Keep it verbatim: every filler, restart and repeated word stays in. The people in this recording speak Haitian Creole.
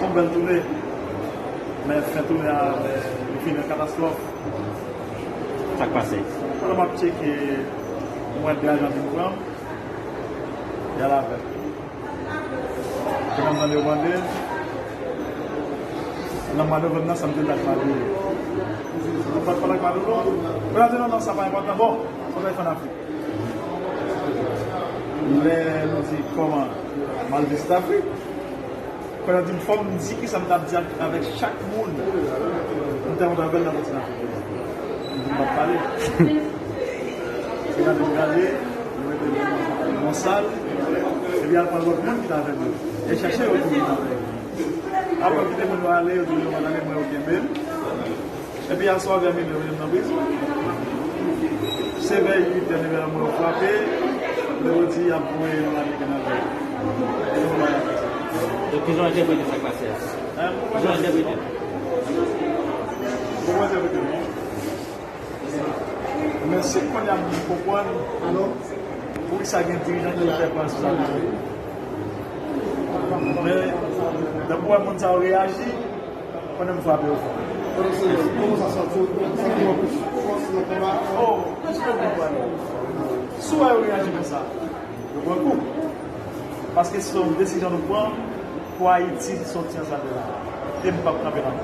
Se yon bèl tounen, men fen tounen an, men li fini an katastwòf. Sa k pase? Pandan m ap tcheke, m wè de ajan vin pran m, y al avè m. Pandan m tande yo mande m, nan mwa novanm nan, sa m te bat Maduro. Sa m bat, bat Maduro, yo di non, non, sa pa enpòtan. Bon, sa w t al fè an Afrik? Lè nou di kòman m al vizite Afrik, kounye a di m fò m di kisa m t ap di ak, avèk chak moun m te rankontre avè l nan kontinan Afriken. M di m p ap pale. Se gade m gade, m mete m nan sal, epi al pran lòt moun ki t avè m yo. E chèche yo tou vin avè yo. Apre m kite moun yo ale, yo di yo pa t ale, mwen yo kenbe m. Epi aswè vè minui yo mete m nan prizon. Se vè uit è, nèf è mwen yo frape, lè yo di y ap voye nou ale Kanada. E nou pa al. Donk, kijan w entèprete sa k pase a? Hein? Kijan w entèprete? Bon, mwen entèprete non. Men se kounye a m konprann poukisa gen dirijan ki fè pran sou sa. Men, depi w wè moun sa yo reyaji, konnen m frape yo fò. Kòman sa sòti? Ou pran plis fòs nan konba? Oh, jis pou moun pran. Si w wè yo reyaji konsa, yo pran kou. Paske se yon desizyon nou pran pou Ayiti sòti nan sa l ye la. E m p ap kanpe nan.